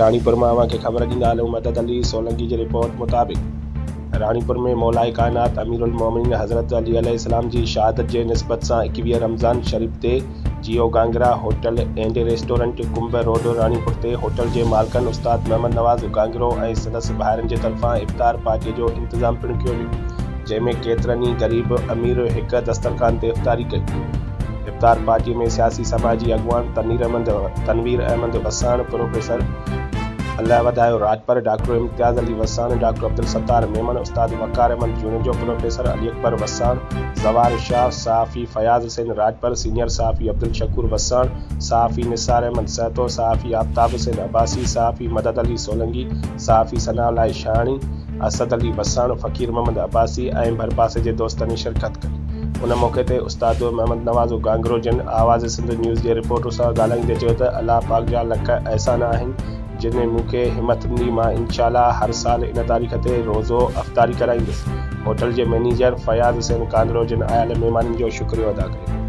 راڻيپور مان اوهان کي خبر ڏيندا هلون مدد علي سولنگي جي رپورٽ مطابق راڻيپور ۾ مولائي ڪائنات امير المومنين حضرت علي عليه السلام جي شهادت جي نسبت سان 21 رمضان شريف تي Jio Ghanghra hotel and restaurant Kumb road Ranipur تي هوٽل جي مالڪن استاد محمد نواز گهانگرو ۽ سندس ڀائرن جي طرفان افطار پارٽي جو انتظام پڻ ڪيو ويو جنهن ۾ ڪيترن ئي غريب امير هڪ دسترخوان تي افطاري ڪئي. افطار پارٽي ۾ سياسي سماجي اڳواڻ تنوير احمد تنوير احمد وساڻ، پروفيسر الله وڌايو راڄپر، ڊاڪٽر امتياز علي وساڻ، ڊاڪٽر عبدالستار ميمڻ، استاد وقار احمد جوڻيجو، پروفيسر علي اڪبر وساڻ، زوار شاهه، صحافي فياض حسين راڄپر، سينيئر صحافي عبدالشڪور وساڻ، صحافي نثار احمد سهتو، صحافي آفتاب حسين عباسي، صحافي مدد علي سولنگي، صحافي ثناء الله شاهاڻي، اسد علي وساڻ، فقير محمد عباسي ۽ ڀرپاسي جي دوستن شرڪت ڪئي. ان موقعي تي استاد محمد نواز گانگرو جن آواز سنڌ نيوز جي رپورٽر سان ڳالهائيندي چيو ته الله پاڪ جا لک احسان آهن جن مون کي همٿ ڏني مان انشاء الله هر سال ان تاريخ تي روزو افطاري ڪرائيندس. هوٽل جي مئنيجر فياض حسين ڪانڌڙو جن آيل مهمانن جو شڪريو ادا ڪيو.